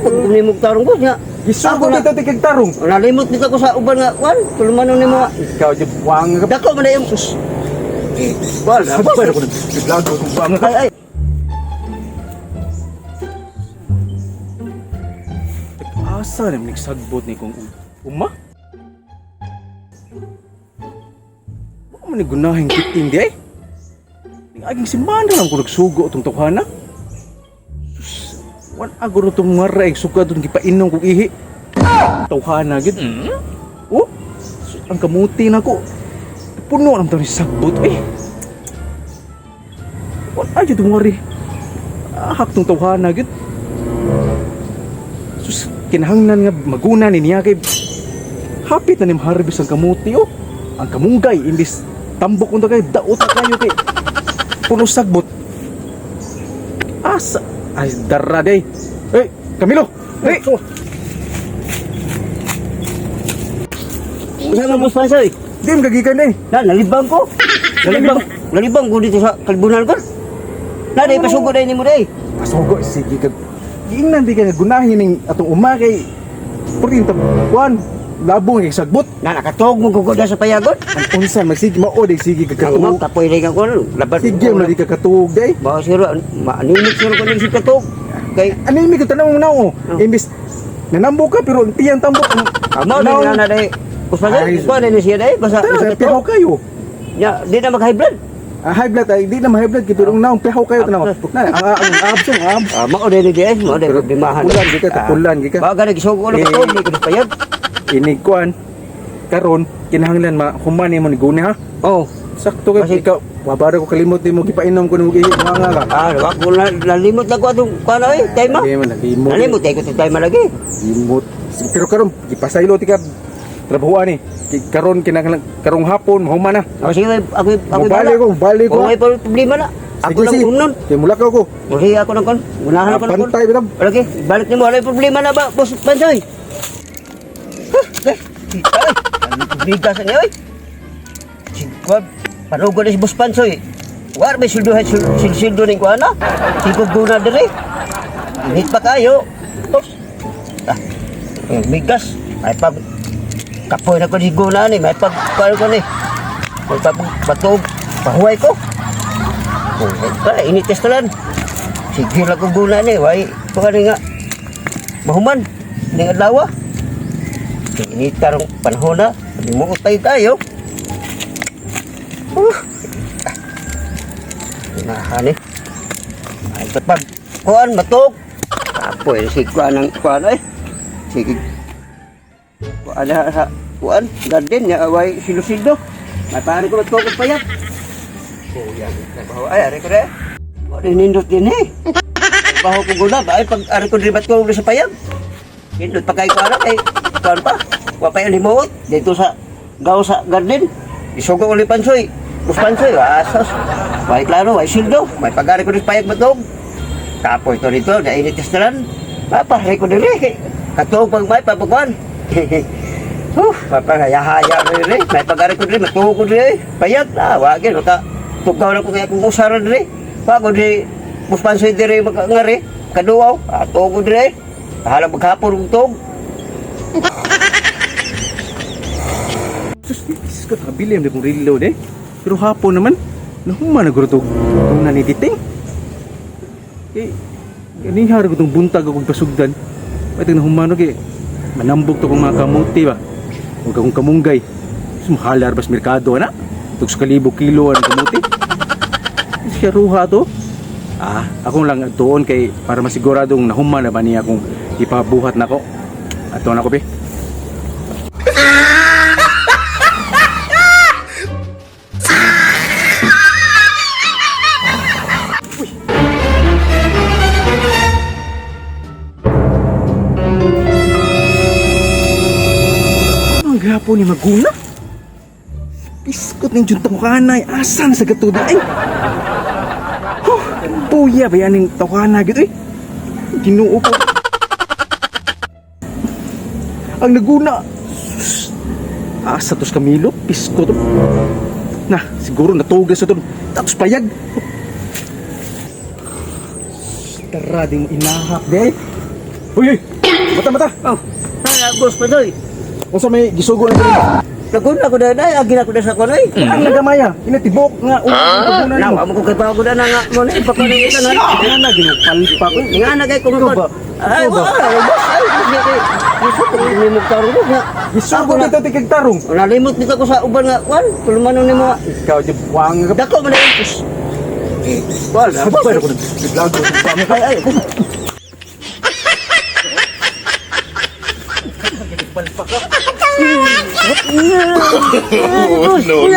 Kung ni mo tarong ko niya. Gisugo Ako na- kita tikig tarong. Nalimot nito ko sa uban nga kwan. Tulumanon nimo nga. Ikaw jud buang ka. Dako man na yung Sus. Kwan. Sabay ko naglago kong buang ka. Ay ay. Asa na nagsagbot ni kong uma? Wa man ni gunahing kiting di ay. Ning aging simana lang ko nagsugo atong tawhana. Sus, wan agro tong mara ay suga tong gipainom kog ihi. Tawhana gid. Oh, sus, ang kamuti nako. Puno ang taon ni sagbot eh. Wan ay jud wari. Ahak tong tawhana gid. Sus, kinahanglan nga maguna ni niya kay hapit na ni harvest ang kamuti oh. Ang kamunggay imbis tambok unta kay daot na kayo kay puno sagbot. Asa ay dara day. Hey, Camilo. Hey. Usa man mo sponsor. Di mo gagikan eh. Na nalibang ko. Nalibang. Nalibang ko dito sa kalibunan ko. Na di pasugo dai nimo dai. Pasugo sige kag giingnan di ka nga gunahin ning atong uma kay purin ta kuan labong kay sagbot. Na nakatuog mo ko sa payagon. Ang unsa magsige mao di sige ka Ang katuog. kapoy rin ako. Laban. Sige mo di ka katuog day. Baka siguro, maanimik siguro ko ng sikatog. Kay, Ano yung may tanong na oh. Imbis nanambo ka pero ang tiyang tambok ang amo na na na dai. Kuspa Ay, dai, kuan na siya dai, basta Tara, pihaw kayo. Ya, di na mag-high blood. Ah, high blood ay di na ma-high blood kay pero ang naong pihaw kayo tanaw. Na ang ang abs ang abs. Ah, mao dai ni dai, mao dai problemahan. Tapulan gika, tapulan gika. Baka gani gisugo ko Eh. na katog, di ko payag. Inig kuan karon kinahanglan ma human nimo ni guni ha. Oh. Sakto kay Kasi- ikaw wabara ko kalimot nimo gipainom ko nimo ihi mga ka. Ah, wa ko na nalimot na ko atong kuan oy, time ah. Di mo nalimot. Nalimot ay ko to time lagi. Limot. Pero karon gipasaylo ti ka trabahoan ni. Karon kinahanglan karong hapon mahuman na. Oh, sige, ako ako Mobalik ko, balik ko. Oh, may problema na. Ako Sige, lang sige. umnon. Kay mulakaw ko. Sige, ako lang kon. Gunahan ko Ah, lang kon. Pantay bitong. Lagi, balik nimo wala problema na ba, boss Pansoy? Huh, eh, ay, ang bigas niya oy. Sigwab, parugo ni si Boss Pansoy. War may sulduhan suldo ning kuana. Sigog guna diri. Init pa kayo. Oops. Ah, ang bigas. May pag kapoy na ko si guna ni, may pag kuan ko ni. May pag batog, pahuway ko. Oh, pa, init lang. Sige lang kong guna ni, way, kuan ni nga. Mahuman, ning adlaw. Init karong panahon na, limuot tayo tayo. Nahani. Ay kapag kuan matok. Apoy si kuan ang kuan ay. Sige. Kuan na sa kuan garden niya away silusildo. May pare ko matok og payat. Oh, yan. Trabaho ay ari ko re. Wala nindot din eh. Trabaho ko guna ba ay pag ari ko diri ko sa payag. Nindot pa kay kuan ay kuan pa. Wa pa yung limuot dito sa gaw sa garden. Isugo ko ni Pansoy. Bus Pansoy, asas. May klaro, may sildo. May pag-ari ko rin payag matog. Kapoy to rito, nainit restaurant. Papare ko diri. Katog pag may papakuan. Huh, papahaya-haya ko diri. May pag-ari ko diri, matuho ko diri. Payag na, wagin. Maka, tugaw na ko kaya kung usaran diri. Bago diri, Bus Pansoy diri magkangari. Kaduaw, ato ko diri. Bahala maghapon kong tog. Sus, is ko nakabili ang kong reload eh. Pero hapon naman, nahuman na guro na ni titing. Eh, ganing hari ko tong buntag akong pasugdan. Pwede na humano kay manambog to kong mga kamuti ba. Huwag akong kamunggay. Sumhalar bas merkado na. Tug sa kalibo kilo ang kamuti. Siya ruha to. Ah, akong lang tuon kay para masiguradong nahuman na ba niya akong ipabuhat nako. Ato na ko be. Ang gapo ni Maguna. Biskot ng juntang kanay. Asan sa gatuda ay? Huh, buya ba yan yung tawhana gito eh? Ginoo ko. Ang naguna. Sus. Asa tos Camilo, pisko to. Na, siguro natugas sa to. Tapos payag. Tara, di mo inahak, di. Uy, uy! Mata mata. Oh, ay, boss pa doy. Unsa may gisugo na diri? Lagun ako dahil ay, agi na ko dahil sa kuwan ay. Ang nagamaya, ina tibok nga una Nawa nimo. mo ko kay bago na nga mo na ipakanin ito na. Nga na ginupalpa ko. Nga na kay kung Ikaw ba? Ay, Ikaw ba? wala, boss. Ay, boss, kay Gusto ko ni mo tarong nga. Gisugo Ako dito tikig tarong. Nalimot dito ko sa uban nga kuan, tulumanon nimo nga. Ikaw di buwang ka. Dako man ay. Wala, boss. Sabay ko naglago. Ay, ay. Palpa ka. Oh, No.